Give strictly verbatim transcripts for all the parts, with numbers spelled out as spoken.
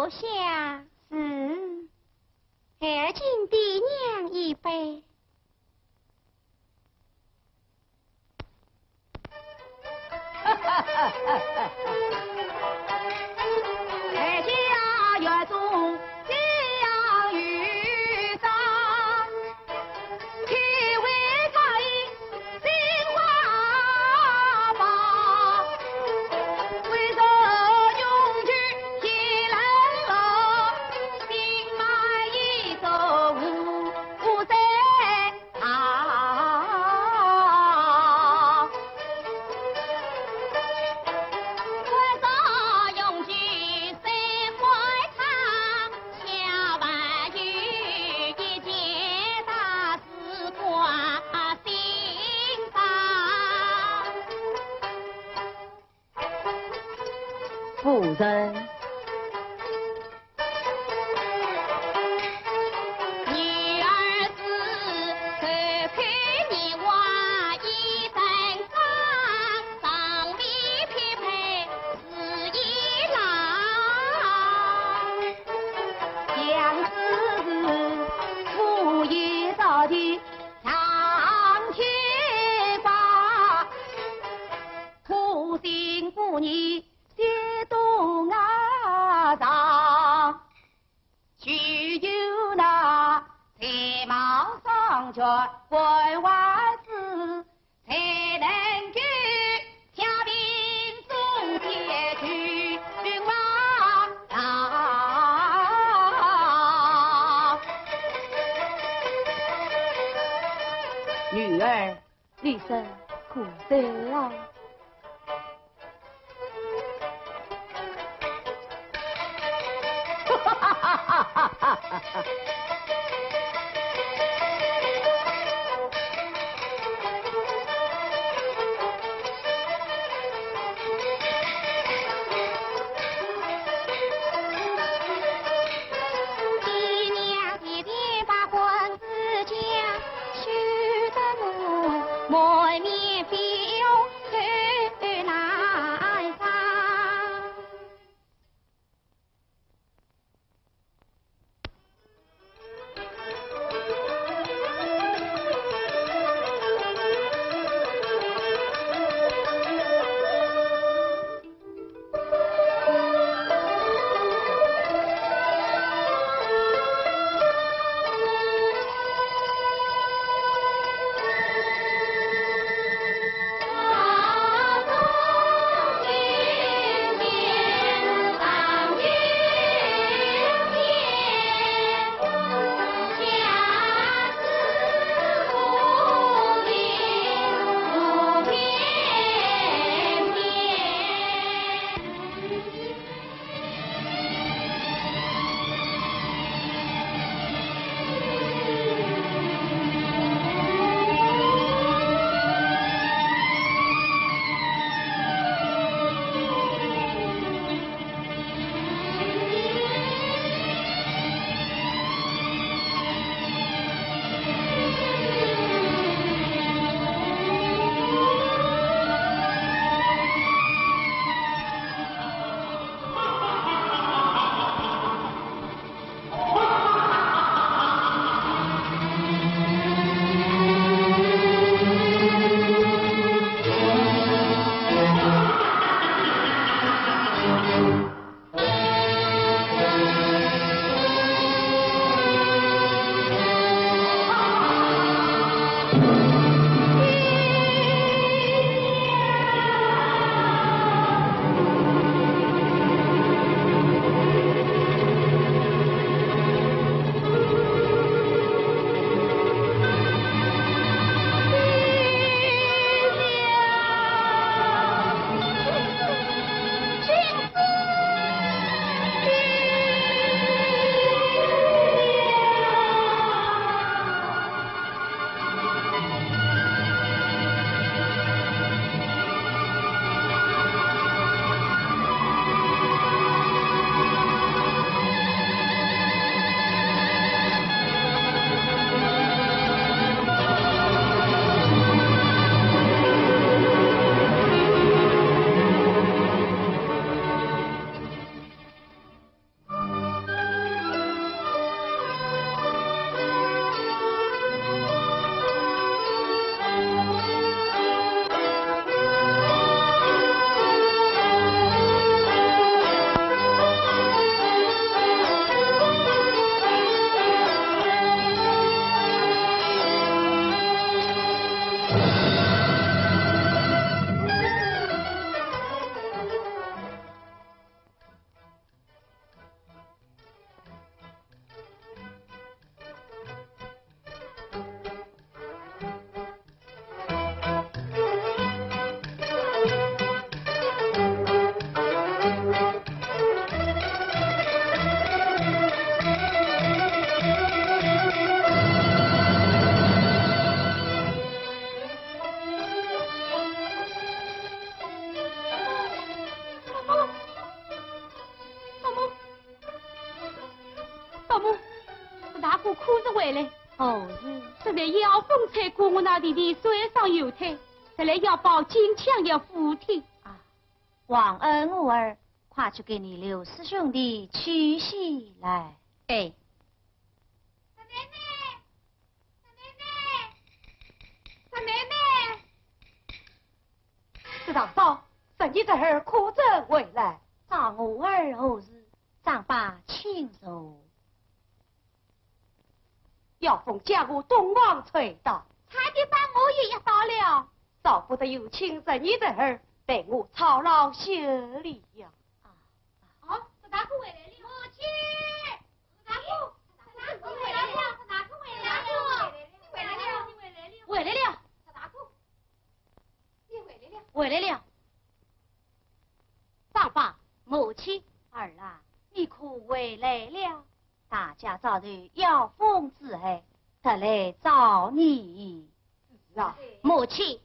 坐下。是。孩儿敬爹娘一杯。 夫人。女儿，你身可得啊。回来。哦，是。是在妖风吹过我那弟弟山上有胎，是来要报警，抢要福体。啊，忘恩我儿，快去给你刘氏兄弟取喜来。哎。 大妹妹，大妹妹，大妹妹。这大早，十二侄儿可曾回来？找我儿何事？张伯，请坐。妖风将我东王吹倒，差点把我也压倒了。少不得有请十二侄儿，被我操劳歇了呀。啊，哦，这大哥回来了。母亲！ 大哥，大哥，你回来了，大哥回来了，你回来了，你回来了，大哥，你回来了，回来了。张伯，母亲。儿啊，你可回来了？大家早就妖风之害，特来找你。 是啊。母亲，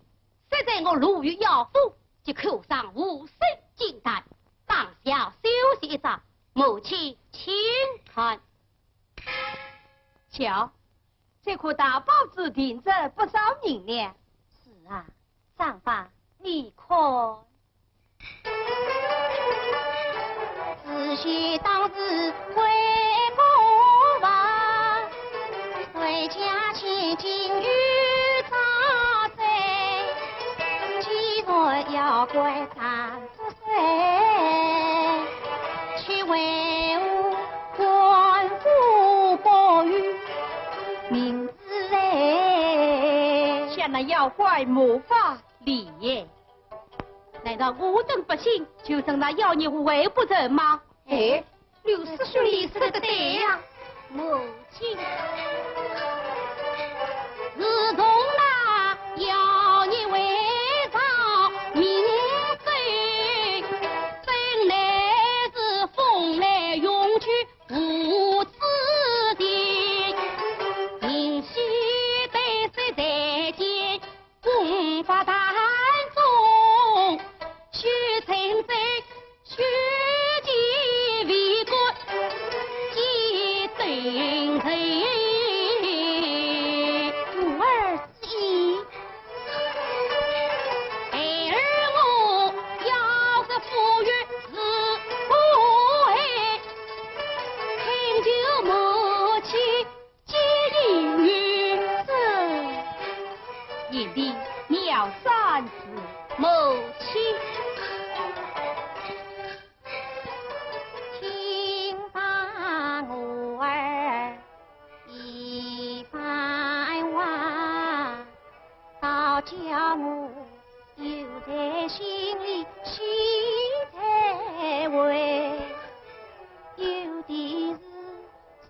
现在我路遇妖风，即口上无声惊胆，当下休息一仗，母亲请看。瞧，这颗大宝珠定值不少银两。是啊，张伯，你看。 仔细当时回过望，谁家千金又遭罪，既然妖怪三十岁，岂为我官府不与名字哎。想那妖怪没法理耶。 难道我等百姓就成了妖孽无畏不成吗？哎，刘氏兄弟说得对呀。母亲，自从那妖孽未遭民罪，本来是风来永去无止境，今夕得失在肩， 功法当中，须成真，须即为国，即成人。我儿之意。孩儿我要是富裕是不为，请求母亲 接应于这。贤弟，你要三思。母亲。听罢我儿一番话，倒叫我又在心里起疑问，有的是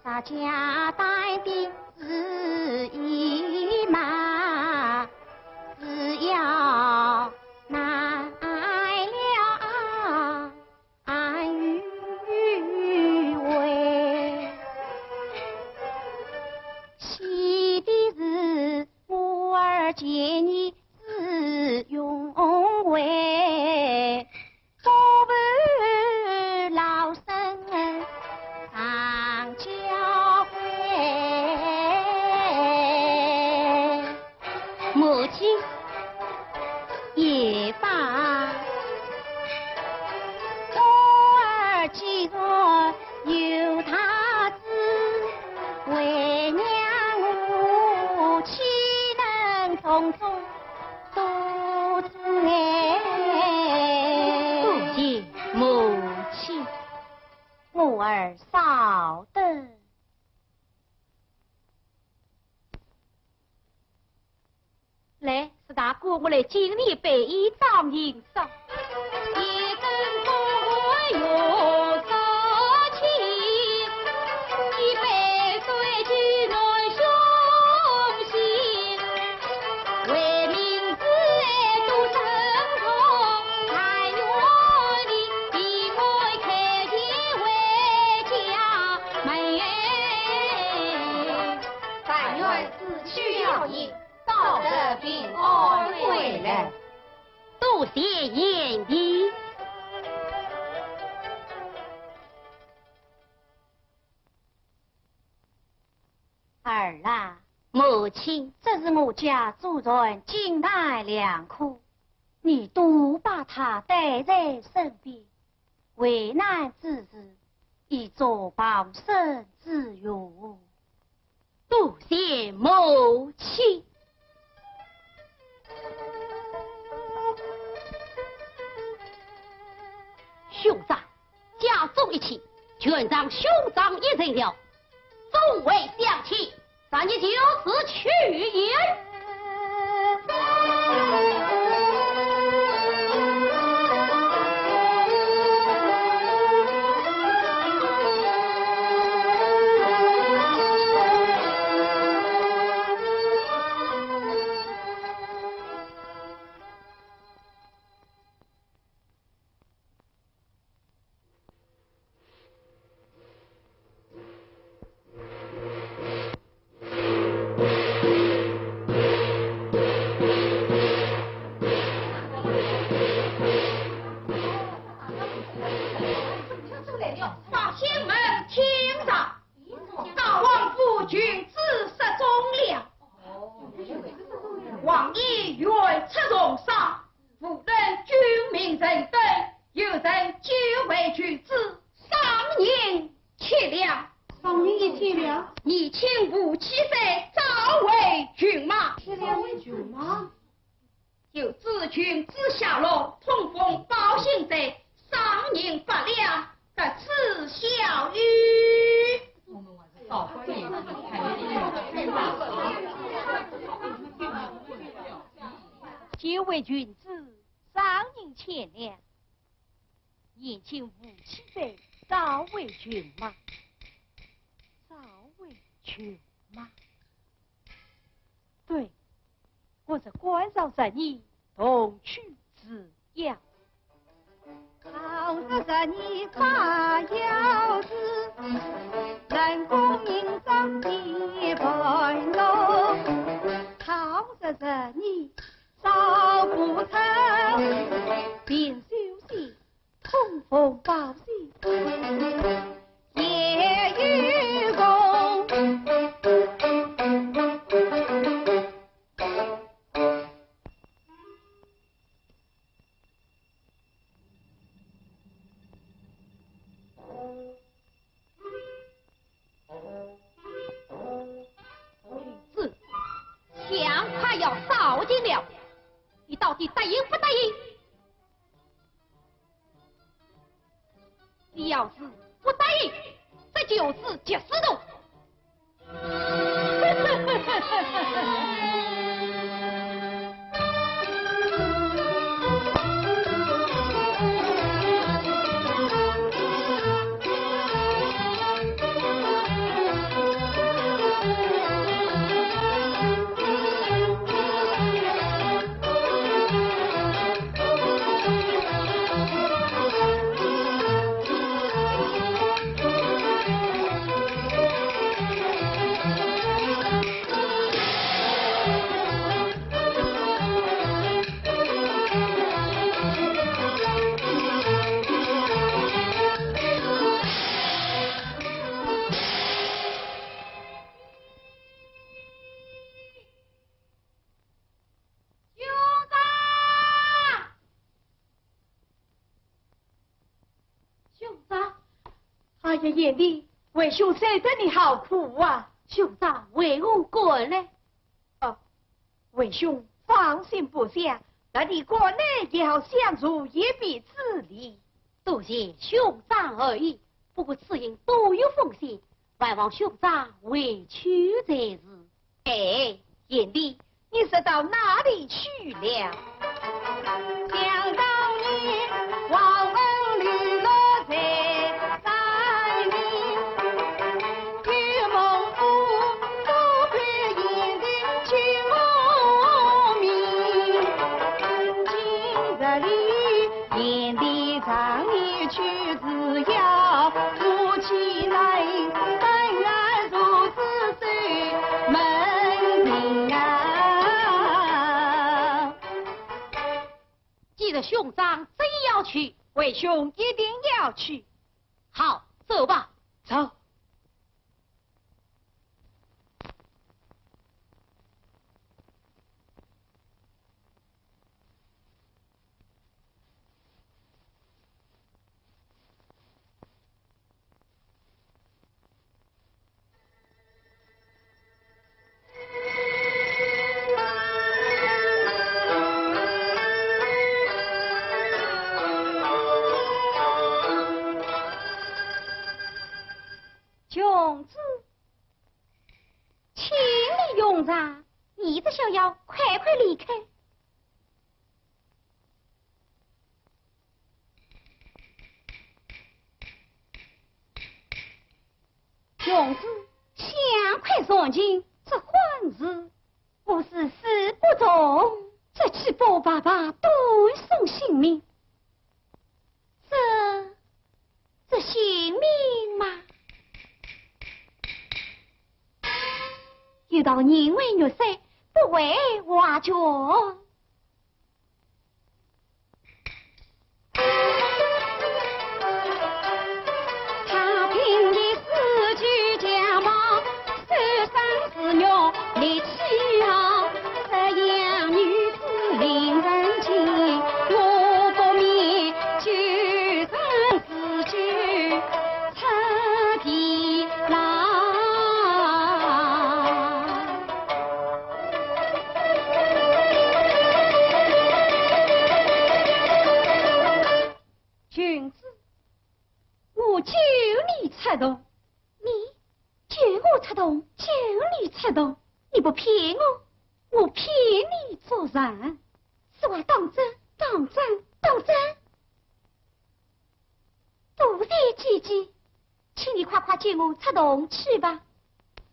啥家带兵之意嘛，只要难了俺愚为。喜的是我儿见你之勇为， 不负老身常教诲。母亲。也罢，我儿既然有大志，为娘我岂能从中 多谢母亲。我儿稍等。来，石大哥，我来敬你一杯，以彰银赏。 但愿此去要紧，早得平安归来。多谢贤弟。 儿母亲，这是我家祖传金牌良课，你多把它带在身边，危难之时，以作傍身之用。多谢母亲。兄长，家中一切，全仗兄长一人了。 众位乡亲，咱们就此去也。把信门听着，大王府群子失踪了。王爷远出重伤， 无论军民人等，有人救回群子，赏银七两。赏银一千两。年轻无妻者，早为群马。七两为群马。有知群子下落，通风报信者，赏银八两，各赐小女。救回群子， 赏银千两，年轻无妻者，早为群马。早为群马。对，我是关照着你同去之呀。 群子，想快要扫尽了，你到底答应不答应？你要是不答应，这就是绝死路。 兄长！兄长！哎呀，贤弟，为兄守着你好苦啊！兄长为何赶来？哦，为兄放心不下，那你赶来也要相助一臂之力。多谢兄长厚意，不过此行多有风险，还望兄长回去才是。 哎，贤弟，你是到哪里去了？既然兄长真要去，为兄一定要去。好，走吧。走。啊，你这小妖，快快离开！穷子，想快上情，这婚事，我是死不从。这七宝白白断送性命，这，这性命嘛，有道人为玉碎，不为瓦全。 穷子，我救你出洞。你救我出洞？救你出洞？你不骗我，我骗你做甚？此话当真？当真，当真。 多谢姐姐，请你快快救我出洞去吧。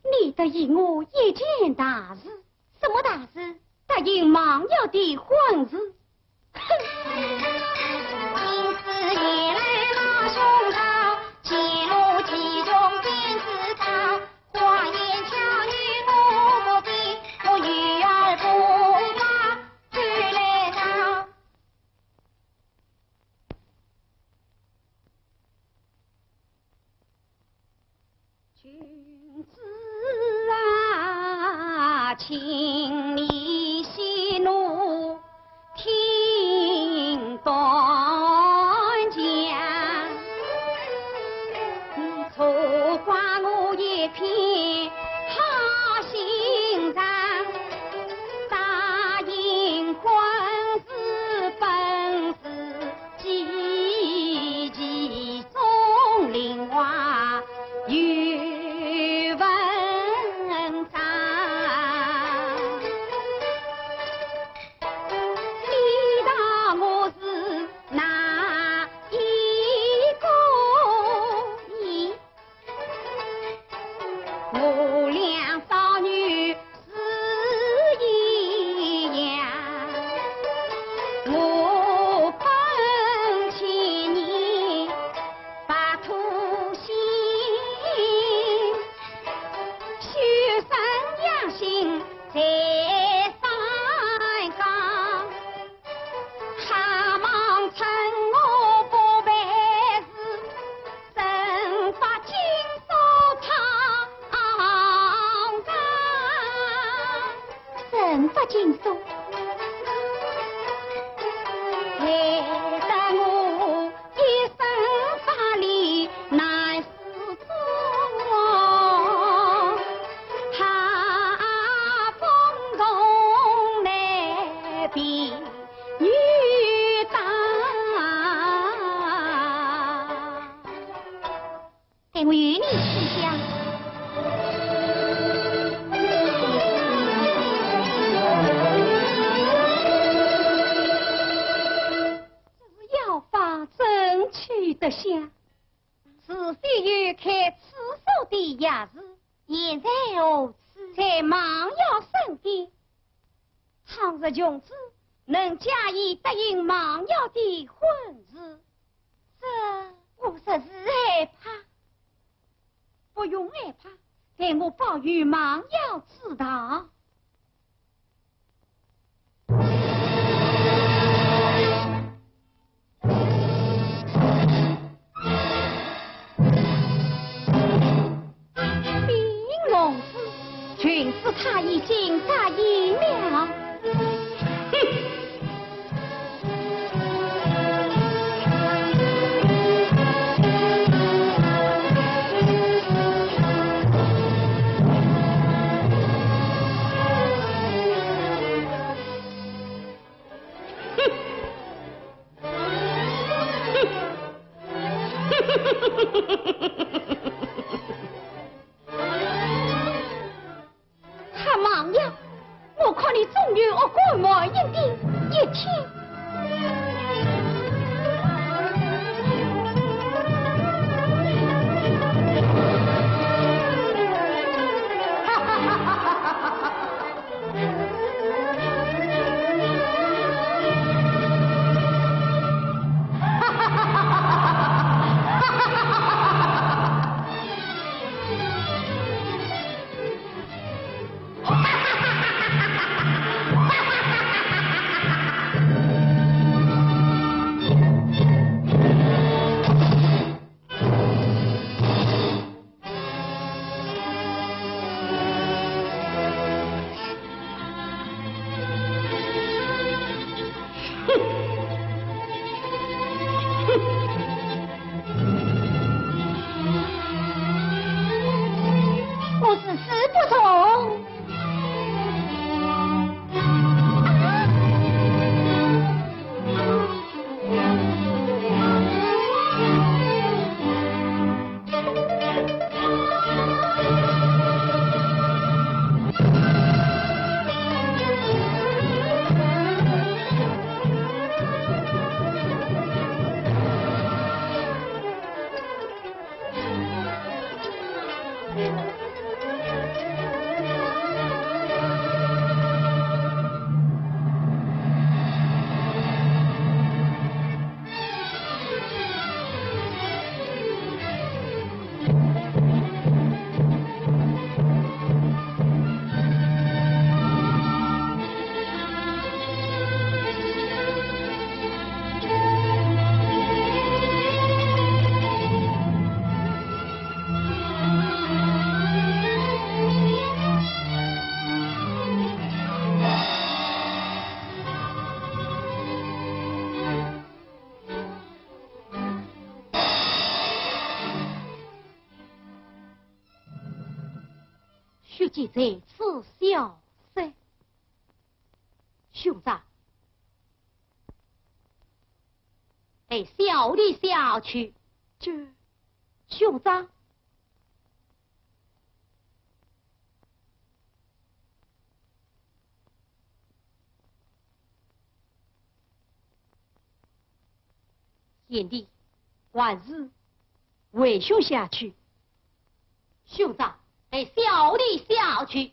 你答应我一件大事。什么大事？答应孟瑶的婚事。哼！君子啊，请你息怒，听端讲。你错怪我一片好心肠，答应婚事本是 几其中，另外有文章。你道我是哪一个？你 我俩少女是一样，我本千年白头心，修身养性在三纲。 还望趁我不备时，振发金锁讨家。振发金锁。害得我一身法力难 待我与你去讲。这是妖法怎去得响？ 是谁又开此所的夜市？现在何处？在孟瑶身边。倘若穷子能假意答应孟瑶的婚事，这我实是害怕。不用害怕，待我报与孟瑶知道。 禀公子，穷子他已经答应了。哼！哼！ 他忙呀，即在此消失。兄长，待小弟下去。这，兄长。 贤弟，还是为兄下去。兄长，待小弟下去。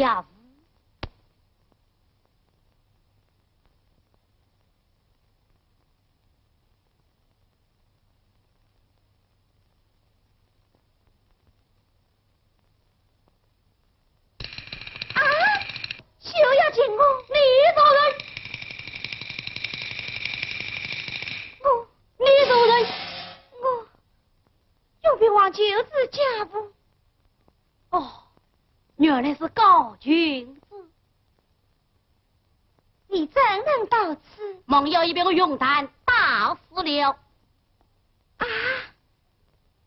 大事。啊！休要近我！你做人，我，你做人，我永别忘旧时家父。哦，原来是高君子。 你怎能到此？孟瑶已被我用弹打死了。啊，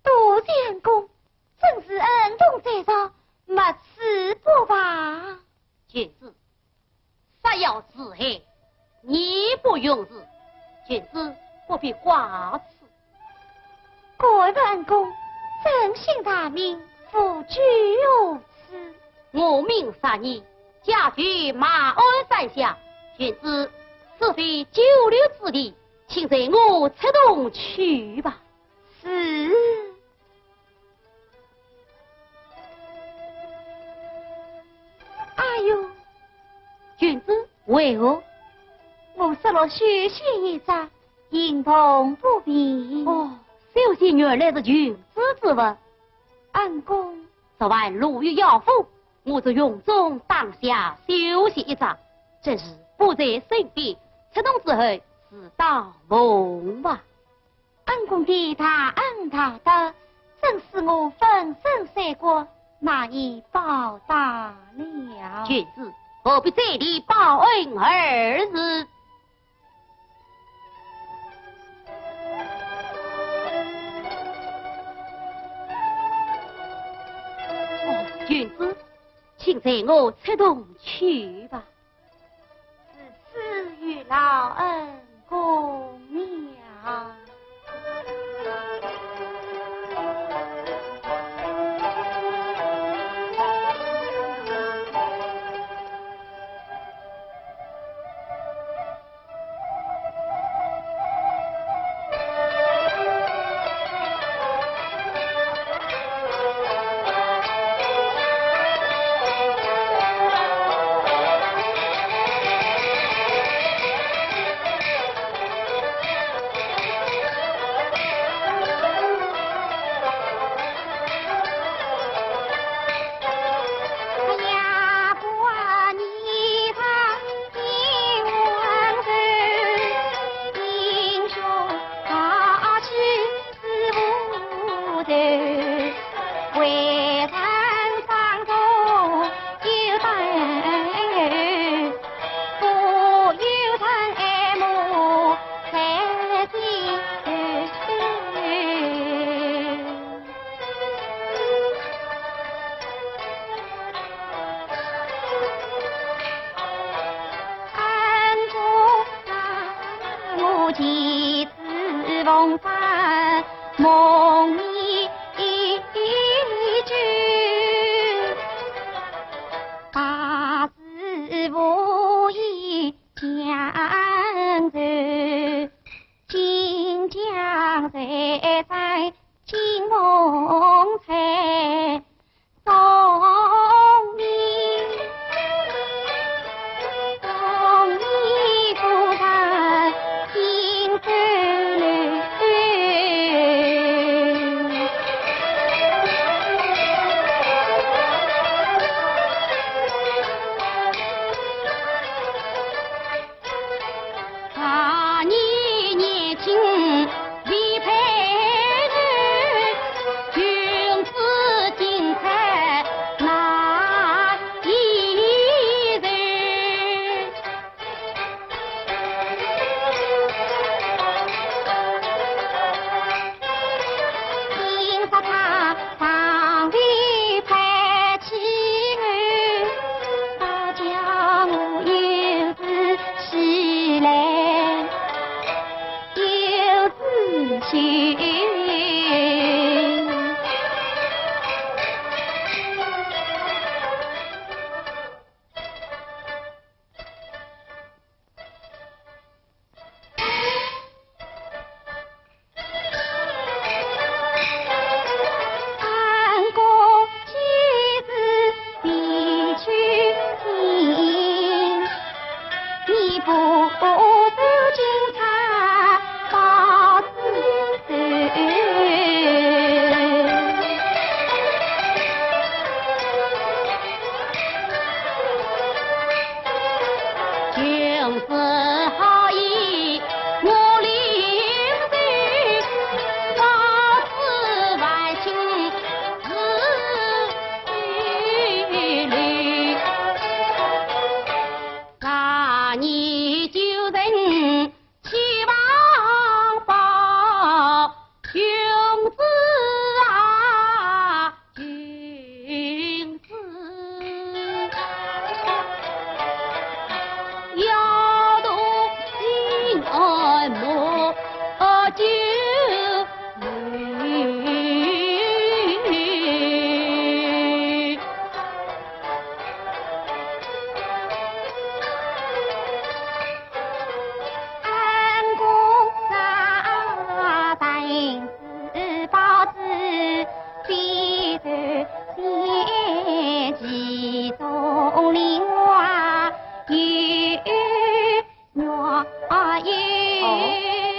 杜相公，真是恩公在上，没死不罢。君子，杀妖自害，义不容辞。君子不必挂齿。 各位恩公，尊姓大名，何居何处？我名杀尼，家居马鞍山下。君子，此非久留之地，请随我出洞去吧。是。哎呦，君子，为何？我失落绣鞋一只， 行动不便。哦，绣鞋原来是裙子之物。恩公。昨晚路遇妖妇，我在云中打下绣鞋一只，真是不在身边，出洞之后自当梦吧。恩公的大恩大德，真是我粉身碎骨难以报答了。君子，何必再提报恩二字？ 哦，君子，请随我出洞去吧。如此有劳恩公了。哦，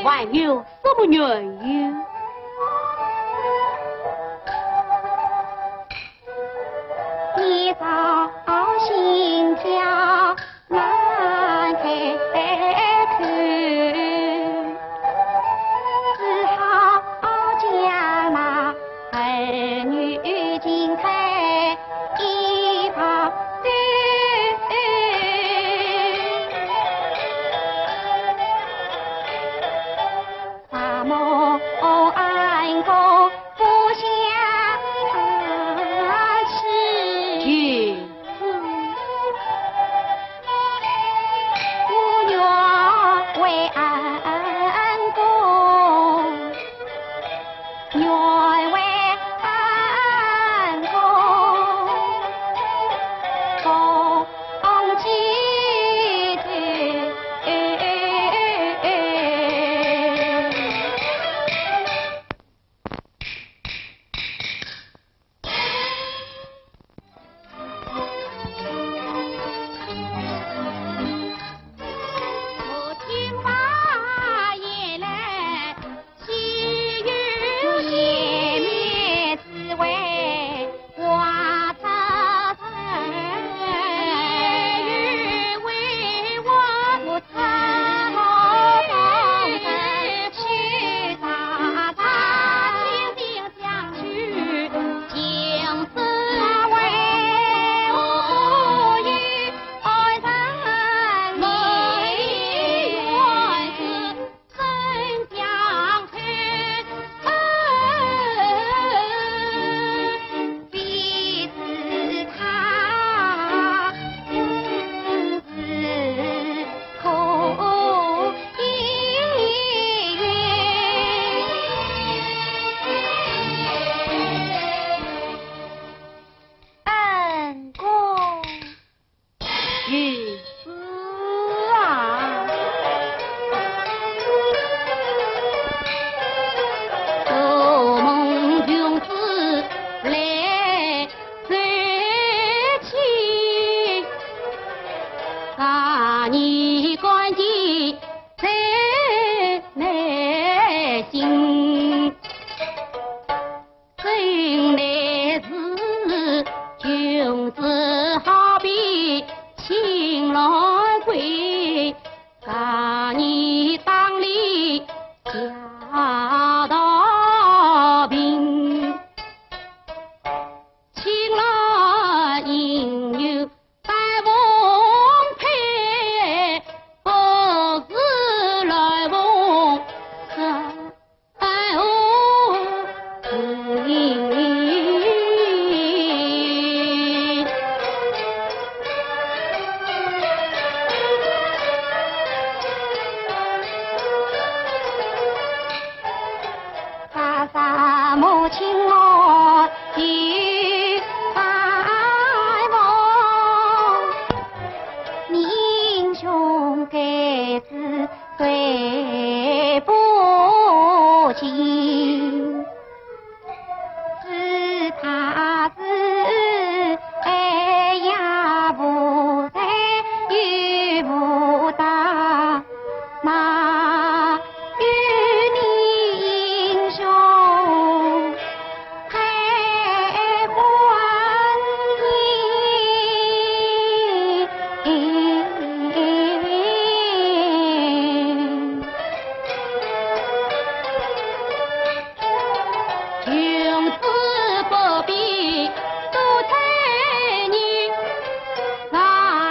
还有什么缘由？恩公。 有事啊。马与你英雄配欢迎。 君子不必多推你，那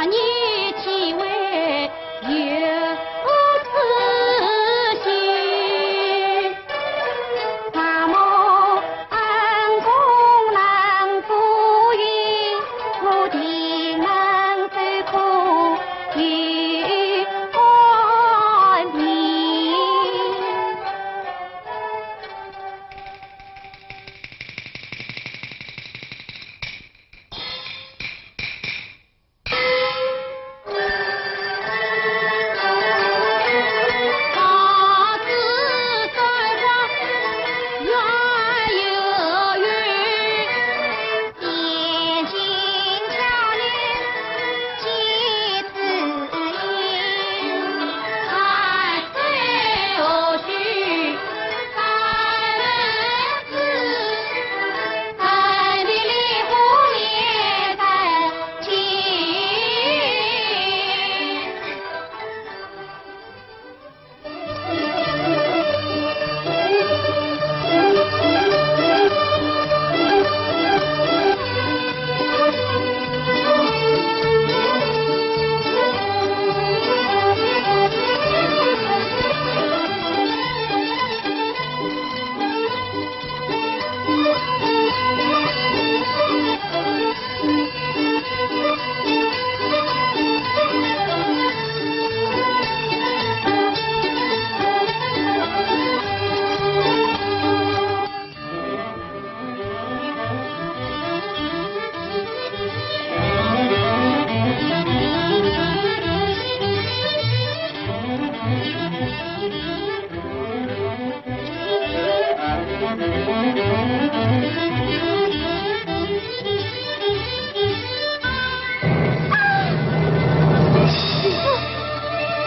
你岂为有此心？那么恩公郎不与我定门奏可有安宁？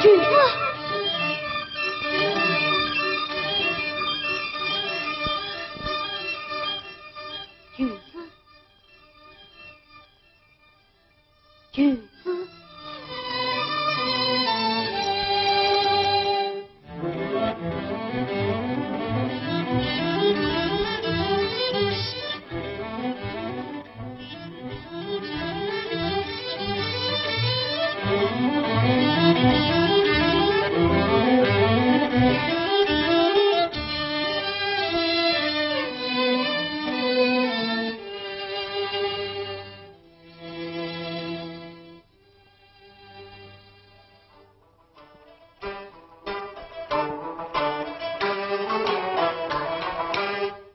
君子。 君子。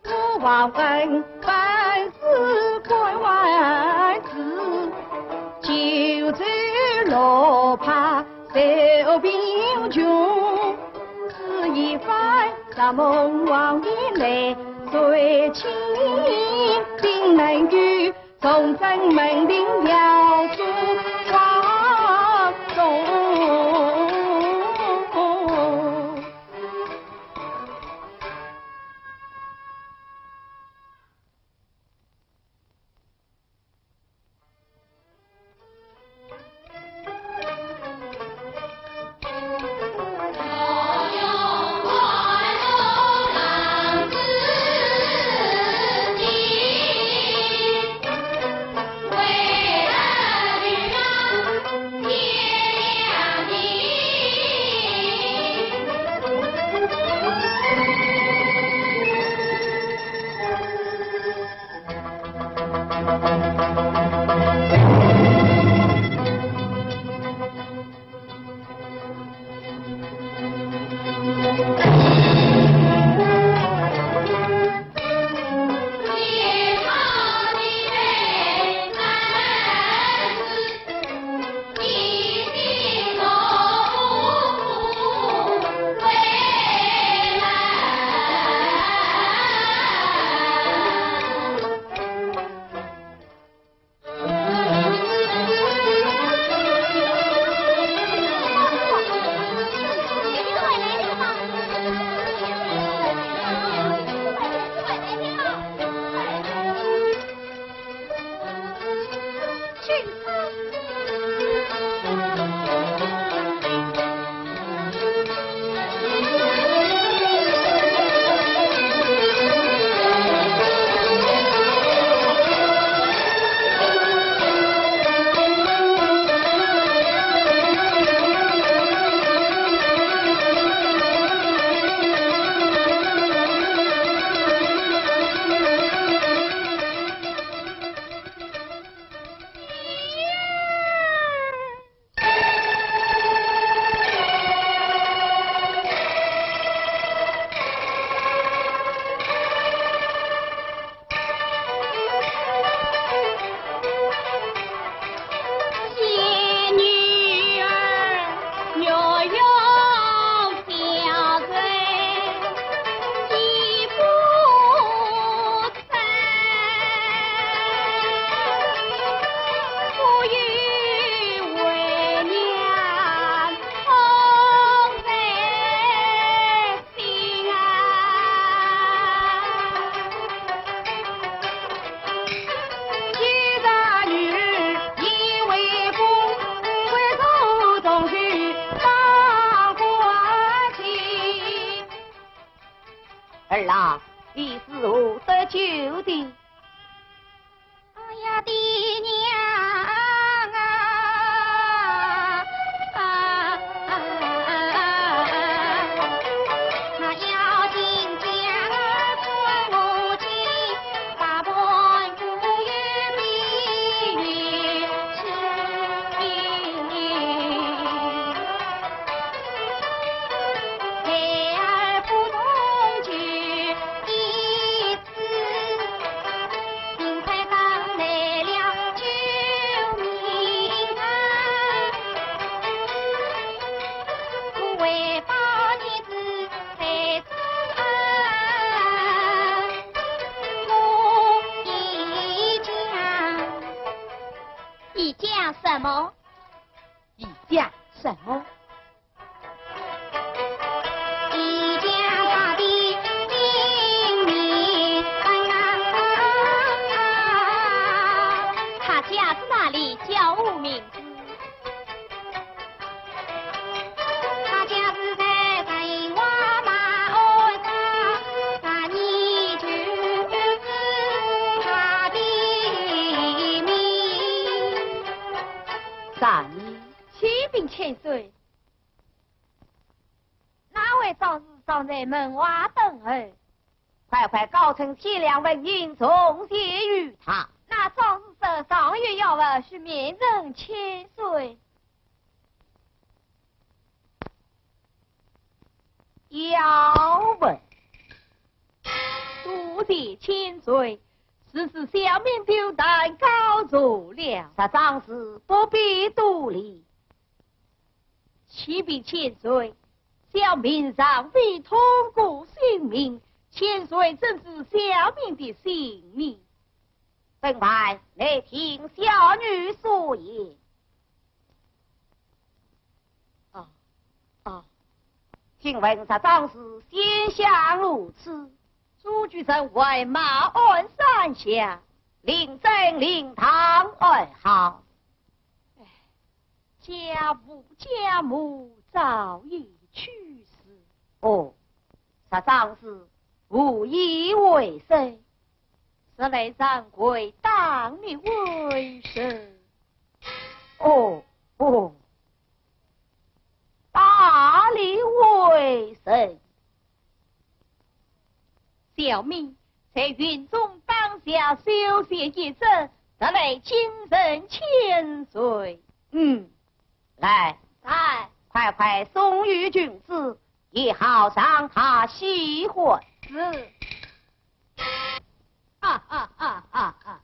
我王恩本是官员子，九州落魄受贫穷，此一番若蒙王爷来垂青，定能与 重振门庭耀祖皇宗。儿啊，你是何得救的？哎呀，爹娘啊！你讲什么？你讲什么？他家住哪里？叫我明知。他家住在城外马鞍山，那你就是他的名。啥人？启禀千岁，那位壮士尚在门外等候。快快告请千两纹银重谢于他。那壮士说尚有要问，须面呈千岁。要问？多谢千岁，此事小民斗胆告错了。这壮士不必多礼。启禀千岁，小民尚未通过姓名，千岁怎知小民的姓名？本官来听小女说言。啊，啊，请问这壮士仙乡何处？住居城外马鞍山下。令尊灵堂安好。哎，家父家母早已去世。哦，这壮士无以为生。实为上跪，当面为生。哦，哦，大礼为生。小民在云中当下修仙一阵，特来京城千岁。嗯，来，在。快快送与君子，也好让他喜欢。是。 哈哈哈哈哈！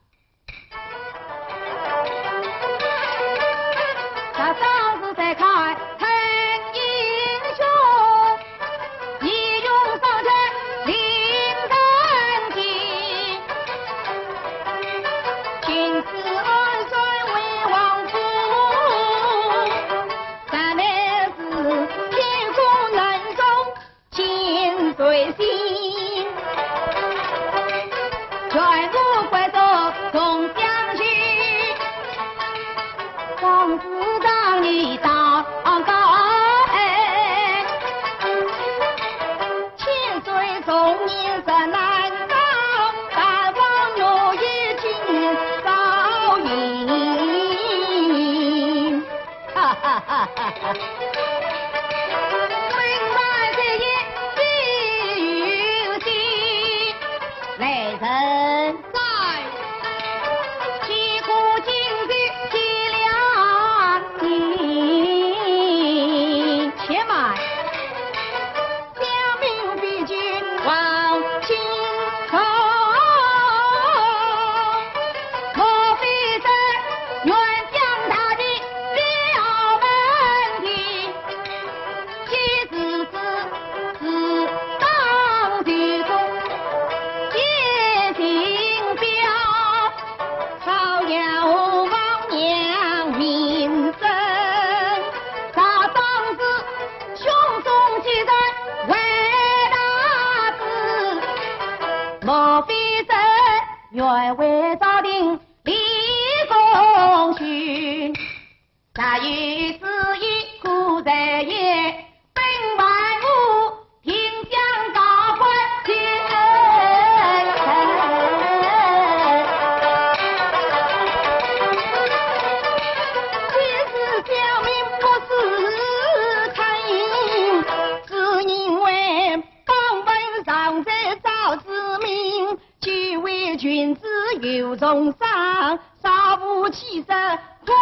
有重伤，少负其身可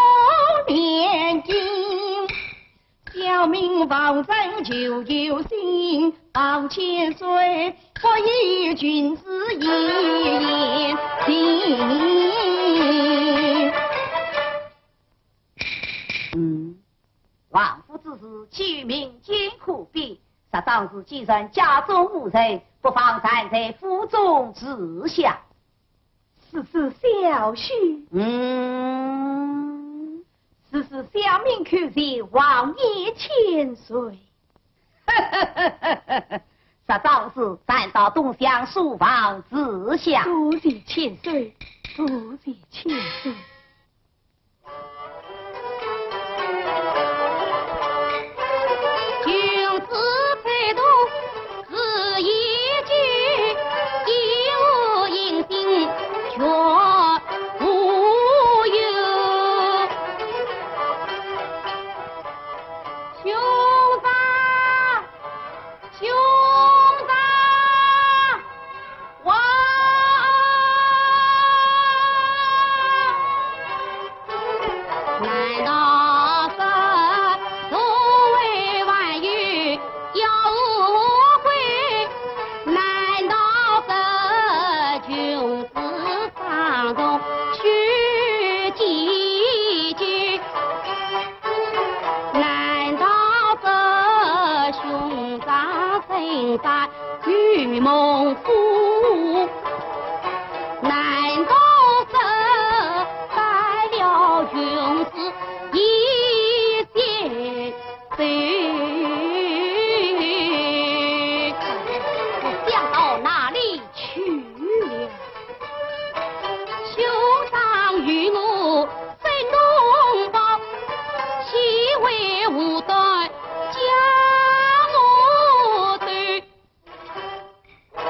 怜今。小民望dân求有信，望千岁，不以君子一言定。嗯，王府之事，既有民间可比，实仗势既然家中无人，不妨暂在府中住下。 此事小婿。嗯。此事小民叩谢王爷千岁。实仗势，暂到东厢书房住下。多谢千岁，多谢千岁。 君子最多是一句，一无音信全无有。兄长，兄长， 哇！难道这所谓万语要无归？难道这君子上中须几句？ 难道这兄长真在御梦府？难道这败了君子一仙杯？我想到哪里去了？ 兄长与我生同胞，岂为无端将我对？看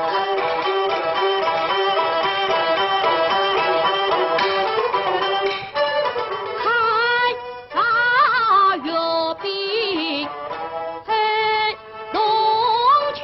他越比黑龙去。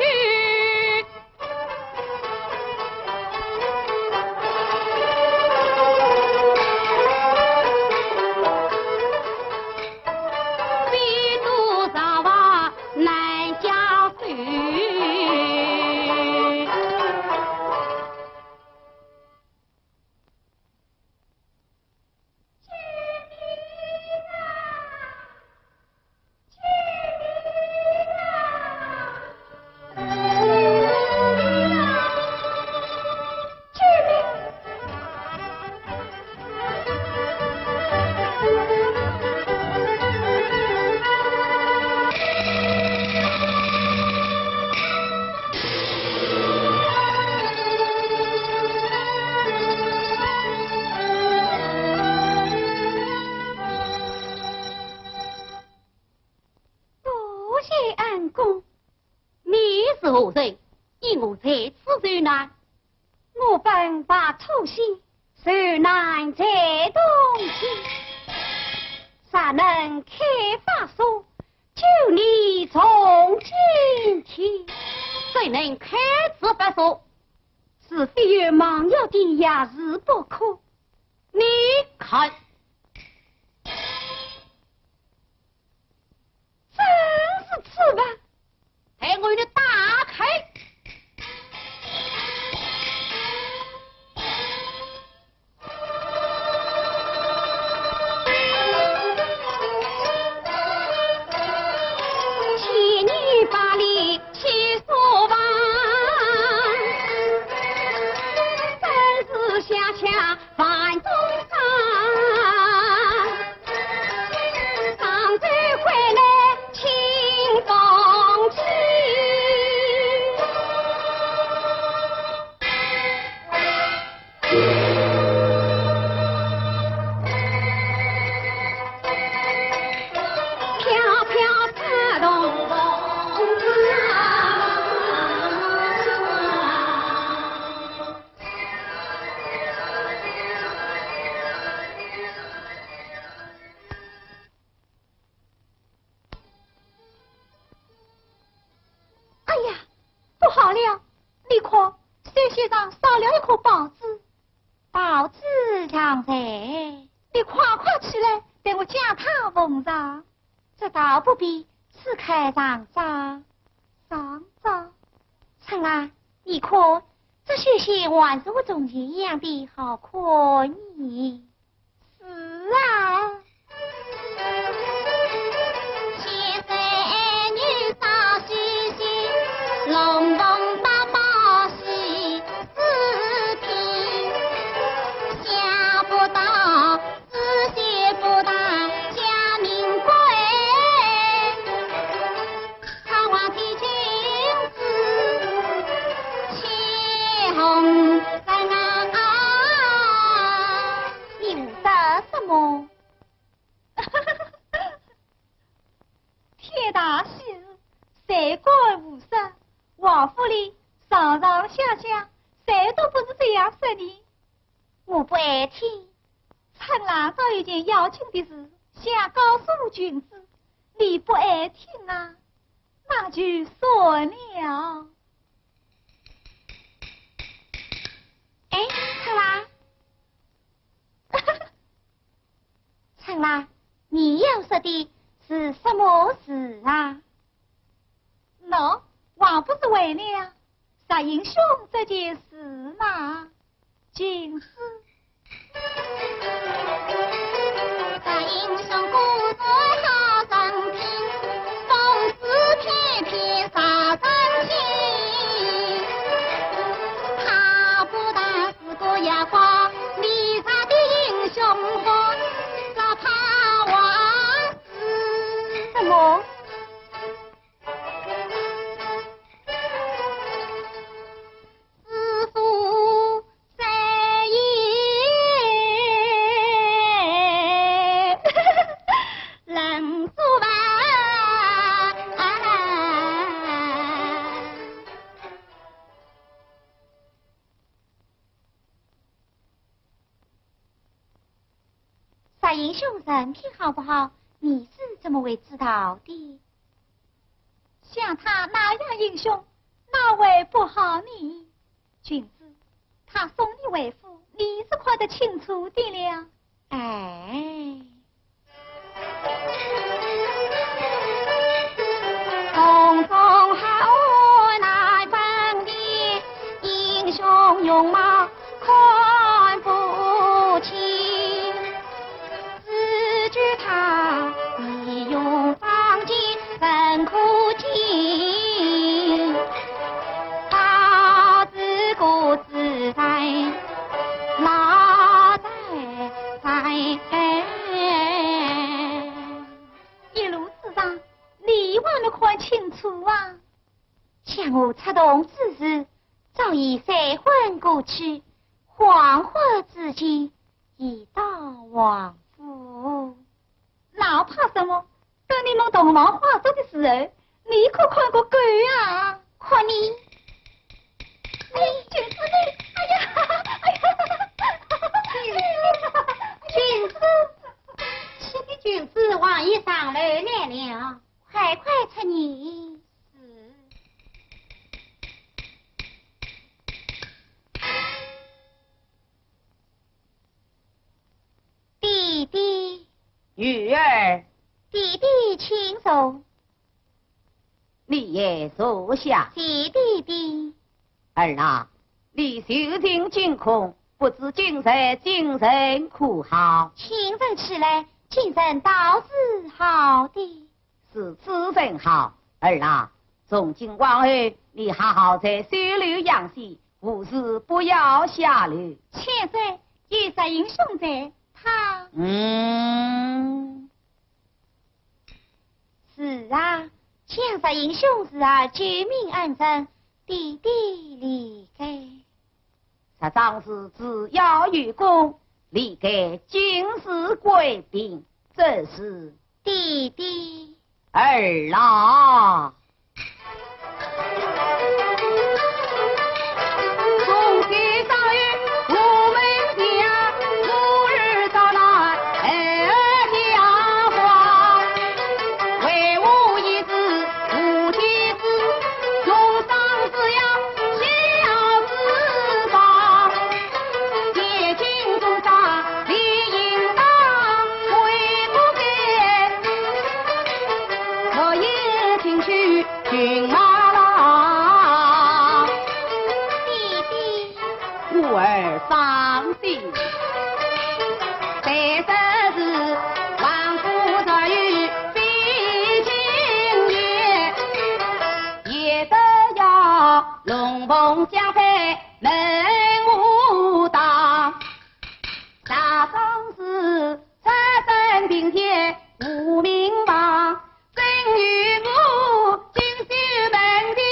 多谢恩公。你是何人？因何在此受难？我本白兔仙，受难在洞庭。若能开法锁，救你从今天。怎能开此法锁？除非有猛药的药材不可。你看。 真是此物，待我与你打开。千年百里七所房，真是想想 万众山，上山归来清风起。飘飘山动。 哎呀，不好了！你看，水仙上少了一颗宝珠，报纸尚在。你快快起来，待我将它奉上。这倒不必，此刻尚早。尚早？春兰，你看，这绣鞋还是和从前一样的好看呢。 是啊。你胡说什么？天大喜事，谁敢胡说？王府里上上下下，谁都不是这样说的。我不爱听。春兰早有件要紧的事，想告诉君子，你不爱听啊，那就算了。哎，春兰，春兰，你要说的是什么事啊？喏，还不是为了石英兄这件事吗？君子。什么？石英兄人品好不好，你是怎么会知道的？像他那样英雄，哪会不好呢？君子，他送你回府，你是看得清楚的了。哎。一路之上，你还没看清楚啊？想我出洞之时，早已三昏过去，恍惚之间已到王府。那怕什么？等你们洞房花烛的时候，你可看过狗啊？看你，你，君子你，哎呀，哎呀，君子，君子，是的，君子，王爷上楼来了。快快出去。是。弟弟。女儿。弟弟请坐。你也坐下。谢弟弟。儿啊，你受尽惊恐，不知今日精神可好？清晨起来，精神倒是好的。 如此甚好。儿啊，从今往后，你好好在绣楼养息，无事不要下楼。千岁，有石英兄在，他……嗯。是啊，想石英兄侄儿救命恩人，弟弟理该。 这桩事只要有功，理该进士贵嫔，这是弟弟。儿啊！龙凤相配门无当，大壮士出身贫贱无名望，正与我进修门第。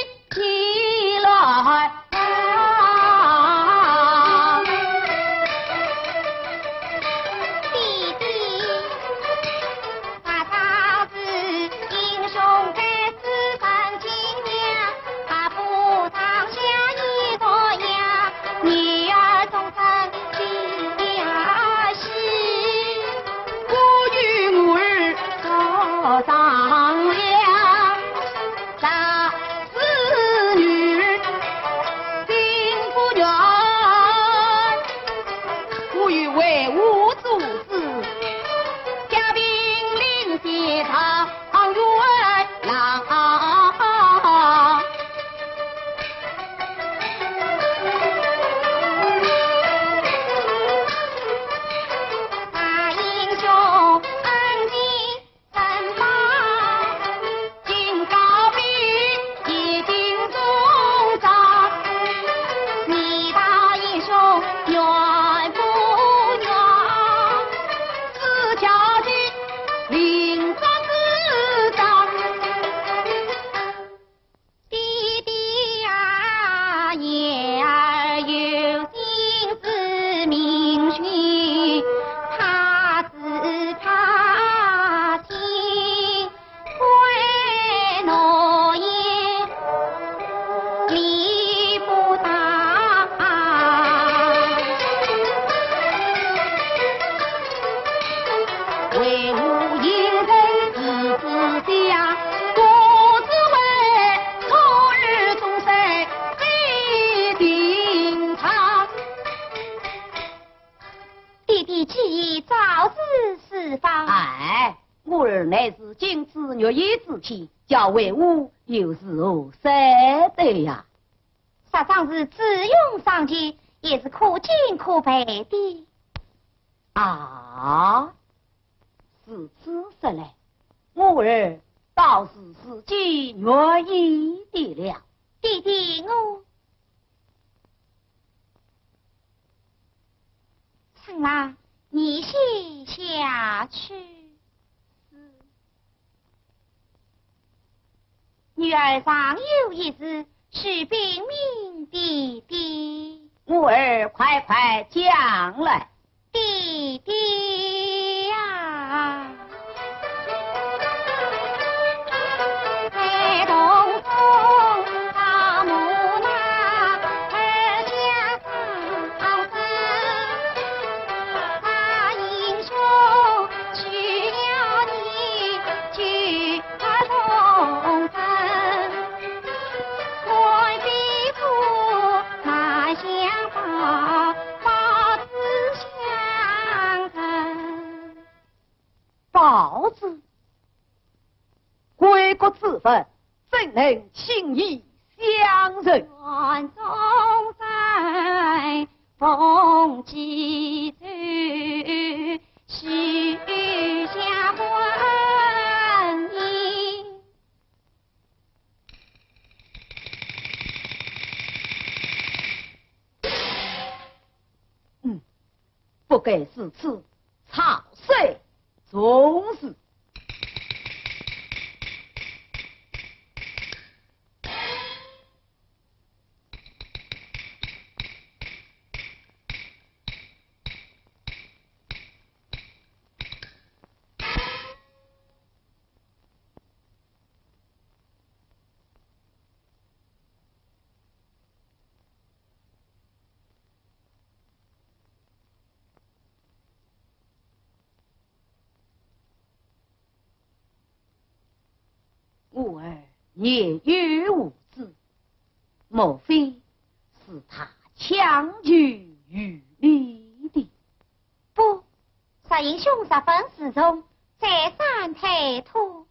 弟弟既已早知此番，哎，我儿乃是金枝玉叶之体，叫为父又如何说得呀？ 煞张氏智勇双全，也是可敬可佩的。啊，如此说来，我儿倒是自己愿意的了。弟弟我……春兰，你先下去。是。 女儿尚有一事，须禀明爹爹。我儿快快讲来。爹爹呀！包子，归国之物，怎能轻易相认？ 嗯，不该如此，草率从事。 我儿年幼无知，莫非是他强求于你的？不，石英兄十分自重，再三推脱。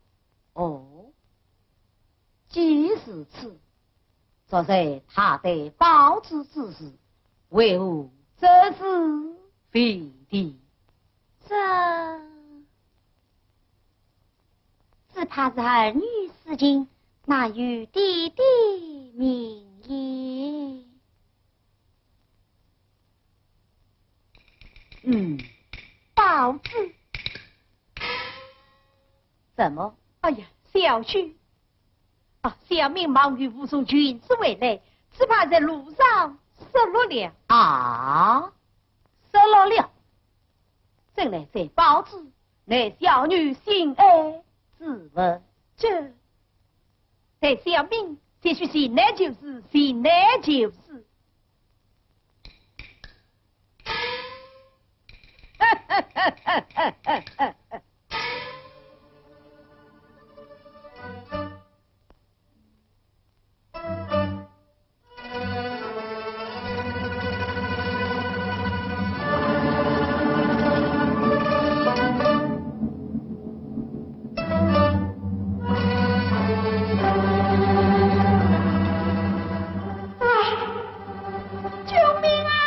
哦，既如此， 昨日他对包子之事，为何只字未提？这……只怕是儿女私情，难与爹爹明言。什么？哎呀，小婿，啊，小民望月武送裙子回来，只怕在路上失落了。啊？失落了？正来才报之，乃小女心爱之物。这，待小民前去寻来就是，寻来就是。啊！救命啊！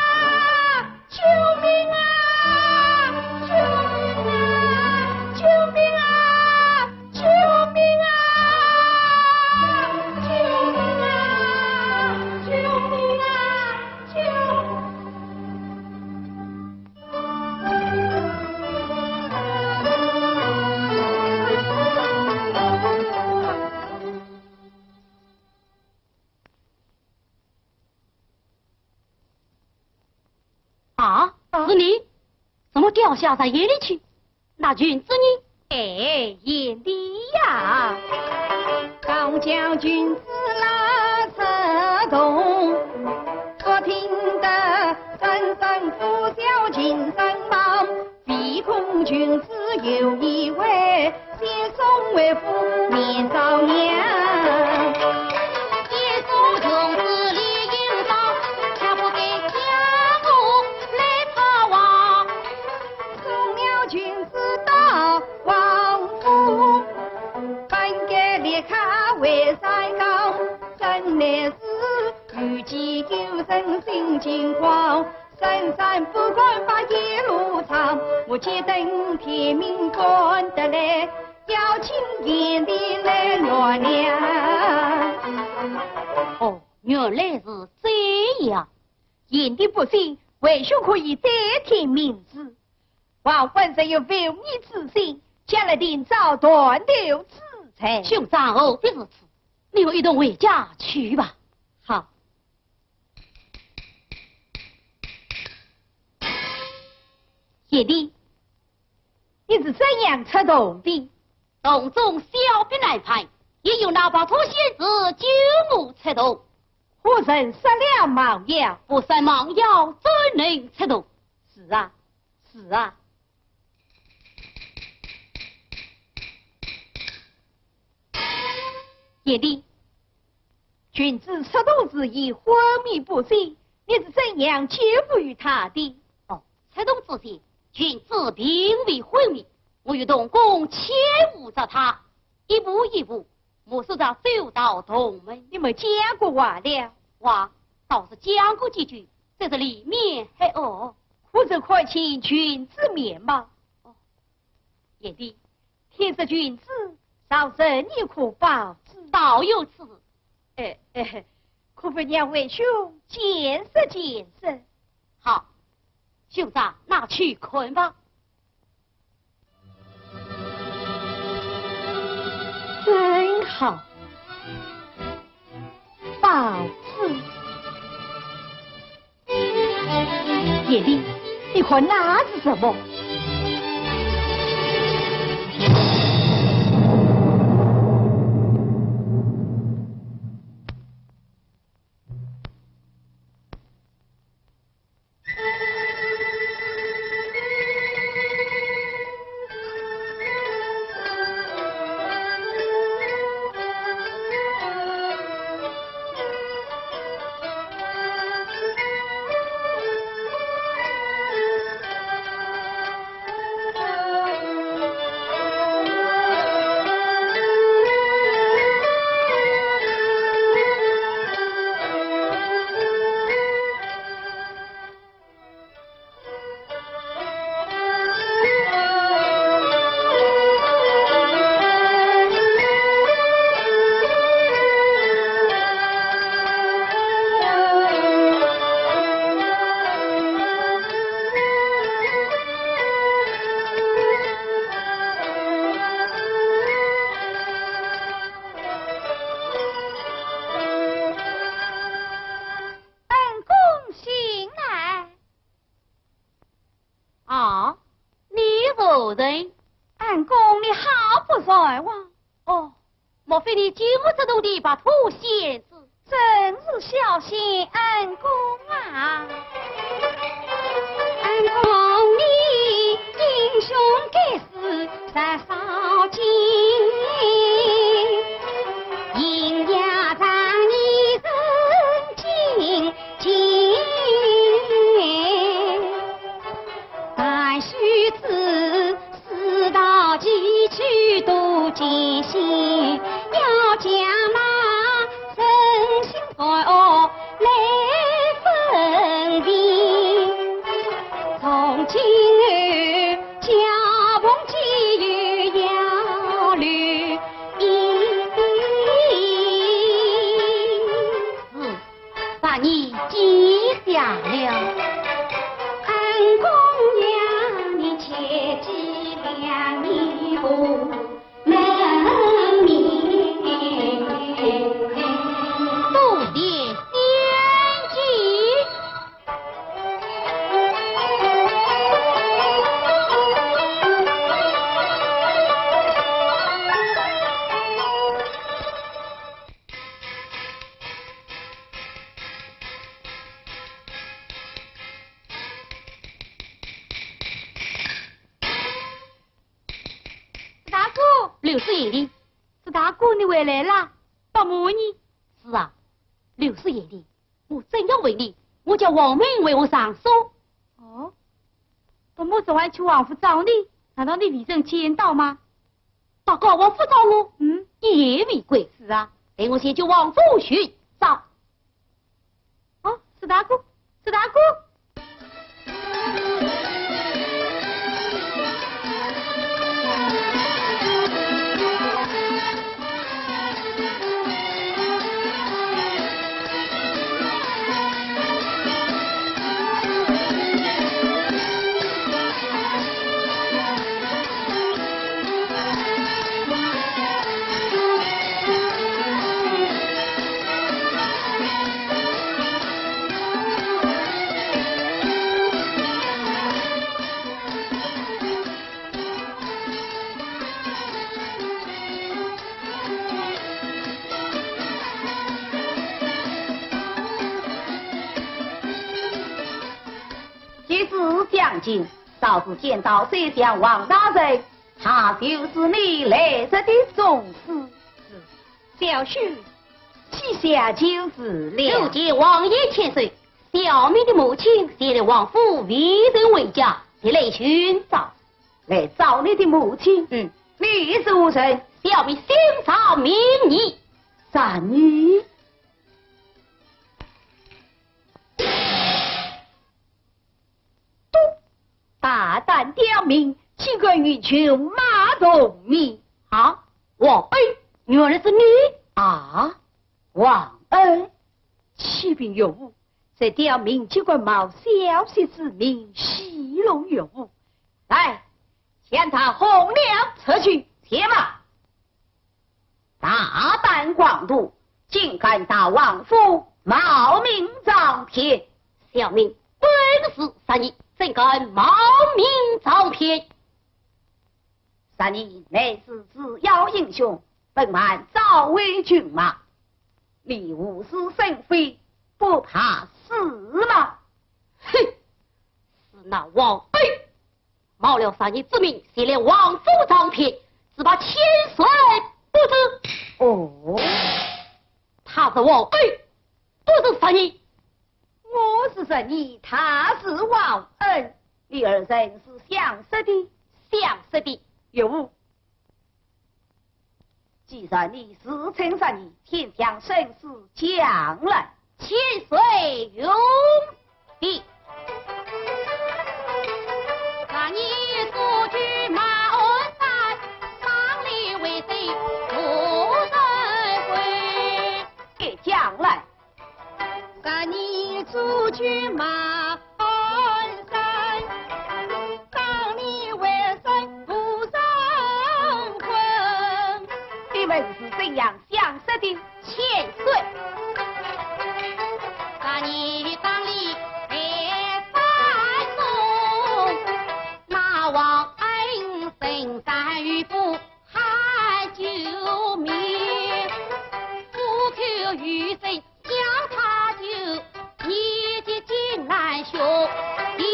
救命啊！救命啊！救命啊！救命啊！救命啊！救命啊！救命啊！啊，啊。是你？怎么掉下山岩里去？那裙子呢？哎，贤弟呀，刚将裙子拉扯动，只听得阵阵呼啸琴声忙，唯恐裙子有异味， 先送回府面上扬。先送裙子理由上，却不给家母来讨还。送了裙子到王府，本该立刻回山讲，怎奈是遇见有人心惊慌， 三三不敢把一路唱，我只等天明赶得来，要请贤弟来原谅。哦，原来是这样。贤弟不信，为兄可以代天明旨。王官若有负义之心，将来定遭断头之罪。兄长何必如此？你我一同回家去吧。好。 贤弟，你是怎样出洞的？洞中小婢难攀，因有那白头仙子救我出洞。可曾施了猛药？不施猛药，怎能出洞？是啊，是啊。贤弟， 裙子出洞时已昏迷不醒，你是怎样救活于他的？哦，出洞之前，裙子并未昏迷，我与童工牵护着他，一步一步，目视着走到洞门。你们讲过话了？话倒是讲过几句，只是里面黑暗。可曾看清裙子面貌？哦，贤弟， 天色将至，稍遲你可报之。倒有此事。哎，哎，可否让为兄见识见识？好，兄长，拿去看吧。真好，报之。 贤弟，你看那是什么？来往。哦，莫非你金屋出动的白兔仙子？正是小仙恩公啊。恩公你英雄该死杀少见，银牙让你人尽尽。但须知 世道崎岖多艰险，要将那人心善恶来分辨。从今后，交锋只有要留一线。是。 把你记下了。恩公呀，你切记良民父门面，多念念记。 大哥，刘师爷的。是大哥，你回来了，不瞒你。是啊，刘师爷的，我正要问你，我家王明为何上锁？哦，不瞒昨晚去王府找你，难道你未曾见到吗？ 大哥，王府找我？嗯。一言未归。是啊。待我先去王府寻找。哦，是大哥，是大哥。 其实想今，倒是见到宰相王大人，他就是你来日的宗师。是，小婿膝下就是了。参见王爷千岁，小民的母亲前来王府未曾回家，特来寻找。来找你的母亲？嗯。你是何人？小民姓单名义。单名？ 大胆刁民，竟敢与群马同眠！啊，王恩，原来是你！啊，王恩，启禀岳父，这刁民竟敢冒小婿之名戏弄岳父。来，将他轰了出去。且慢！ 大胆狂徒，竟敢到王府冒名上骗！小民本是善意，怎敢冒名上骗？善意乃是至要英雄，本藩早为军马，你无事生非，不怕死吗？哼！是那王恩 冒了善意之名，前来王府上骗，只怕千算不知。哦，他是王恩，不是善意。我是善意，他是王恩，你二人是相识的。相识的。岳父， 既然你自称善意，请将身世讲来。千岁容禀。善意祖居马鞍山，当年为谁无人归？哎，讲来。善意祖居马 鞍山，当年为谁无人婚？你们是怎样相识的？千岁。那年当年在山中，那王恩深山遇父， 寒一声叫他就，你就进来兄弟。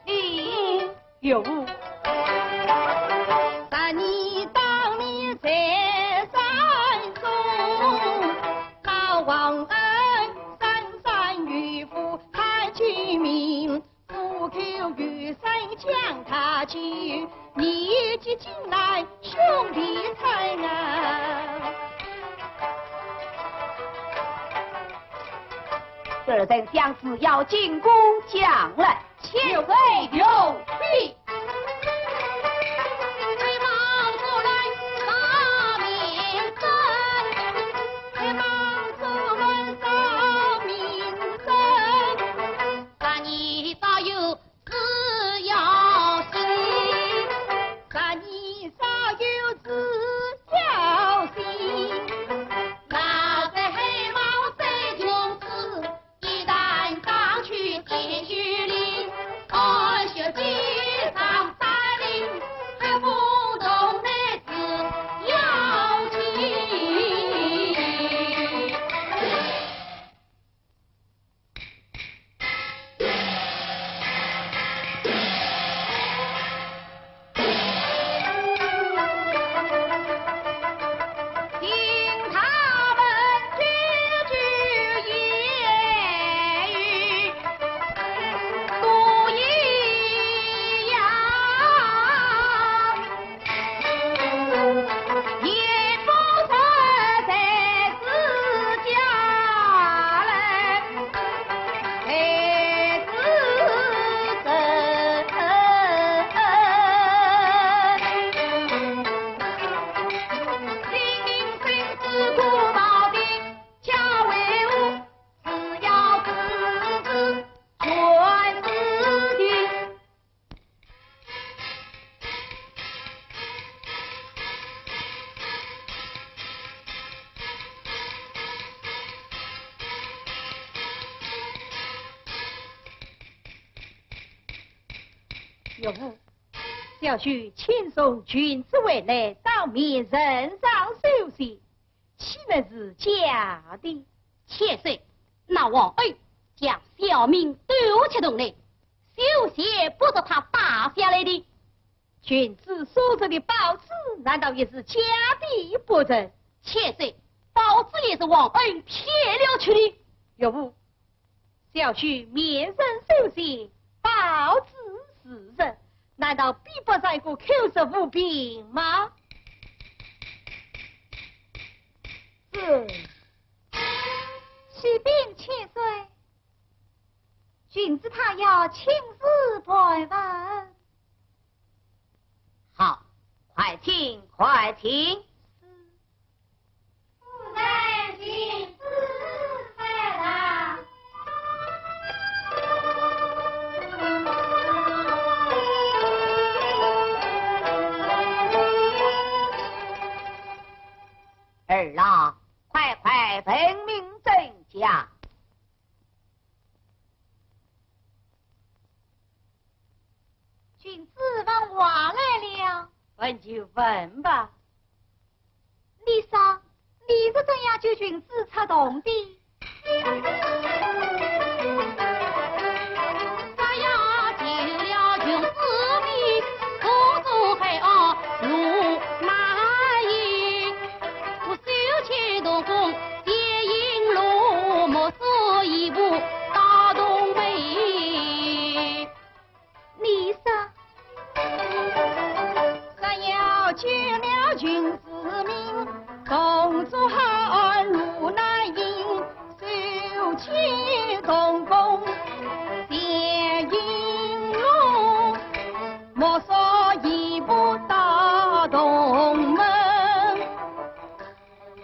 嗯，有。十年当年在山中，老王恩深山渔夫看救命。 苦口有声将他救，你即进来兄弟在啊。二人相知要进宫讲了，千岁有命。 哟，小婿亲送郡主回来，当面呈上绣鞋，岂能是假的？千岁，那王恩将小命夺取东来，绣鞋不是他打下来的。 郡主所着的宝珠，难道也是假的不成？千岁，宝珠也是王恩骗了去的。岳父，小婿面呈绣鞋，宝珠是实，难道比不上一个口说无凭吗？是。启禀千岁， 郡主她要亲自盘问。好，快请，快请。是。夫人请自在堂。儿啊，快快问明真假。 郡主问话来了。问就问吧。你说，你是怎样救郡主出洞的？ 你说。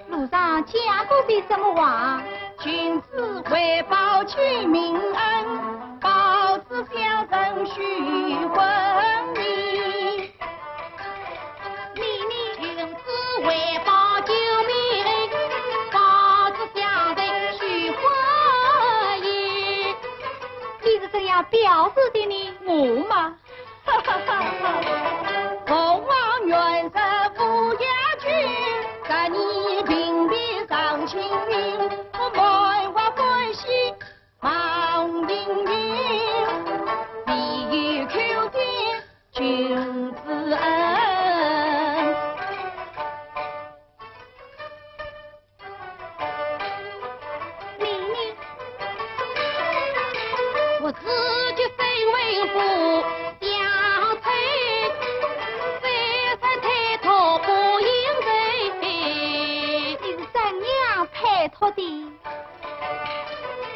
路上讲过些什么话？你，你。你是怎样表示的呢？我嘛，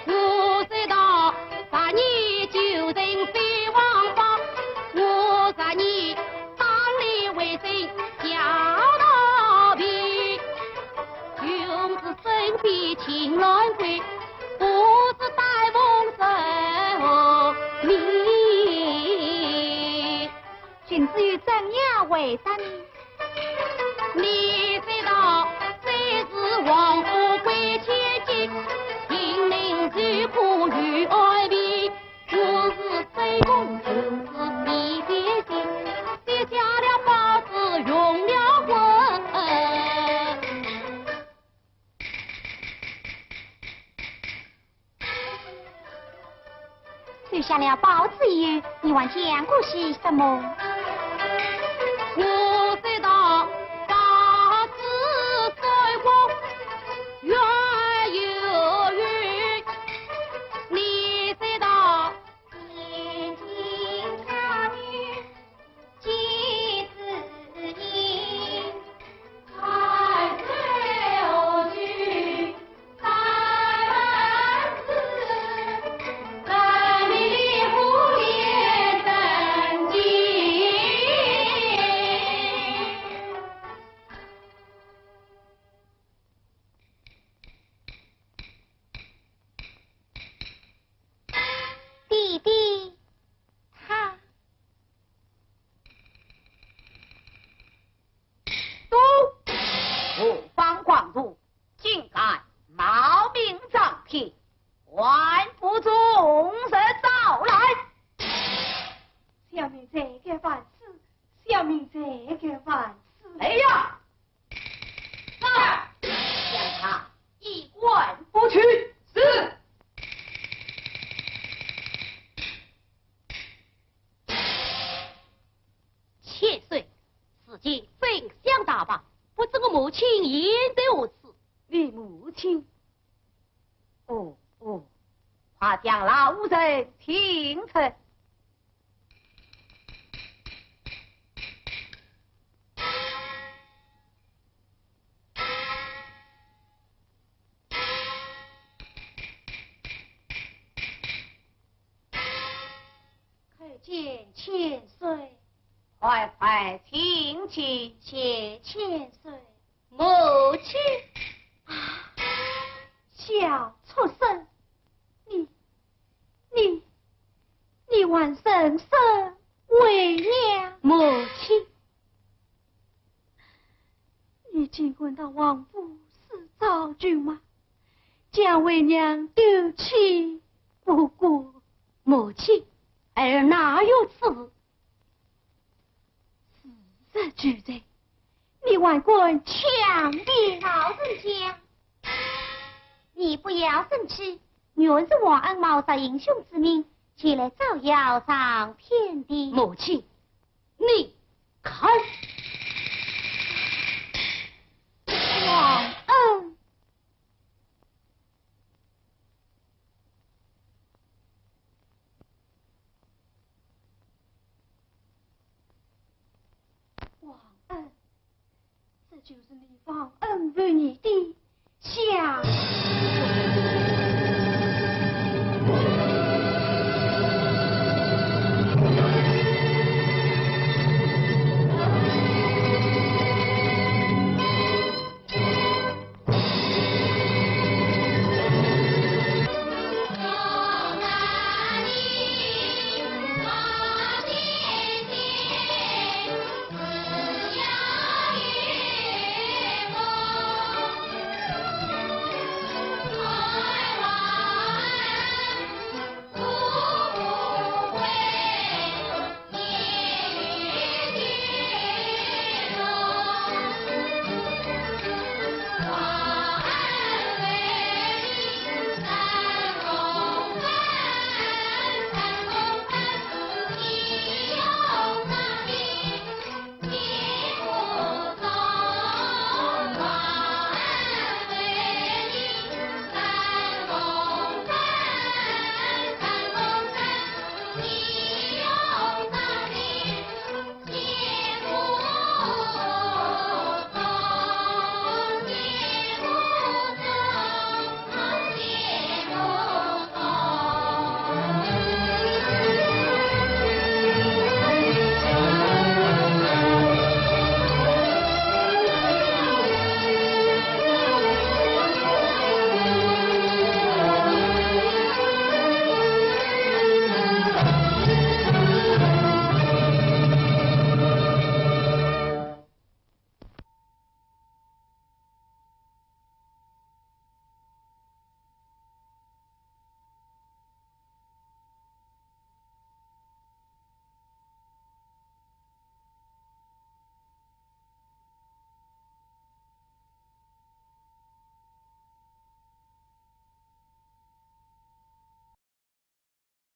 我知道，十年九成飞黄包，我十年当年为生小逃避，穷子身边情难归，我是大风神迷。君子有怎样回答呢？你知道，这是王府贵千金，性命如虎与爱比。我是非公，就是你的心，写下了包子用了魂。 收下了包子以后，你还讲过些什么？我知道包子水果，圆又圆，你知道眼睛跳的 弟弟，他。都，何方狂徒，竟敢冒名张贴，还不众人招来？小民这个万死，小民这个万死。来呀！ 是，将他一网打尽。是。千岁，事情真相大白，不知我母亲现在何处？你母亲？哦，哦，快将老臣请出。 叩见千岁。快快请起。谢千岁。母亲。啊，小畜生，你，你，你还认生为娘？母亲。 你竟敢到王府私招舅妈，将为娘丢弃不顾。母亲，儿哪有此事？事实俱在，你还敢强辩？老人家，你不要生气，原是王恩冒着英雄之名，前来招摇撞骗的。母亲， 你看，王恩。王恩，这就是你忘恩负义的下场。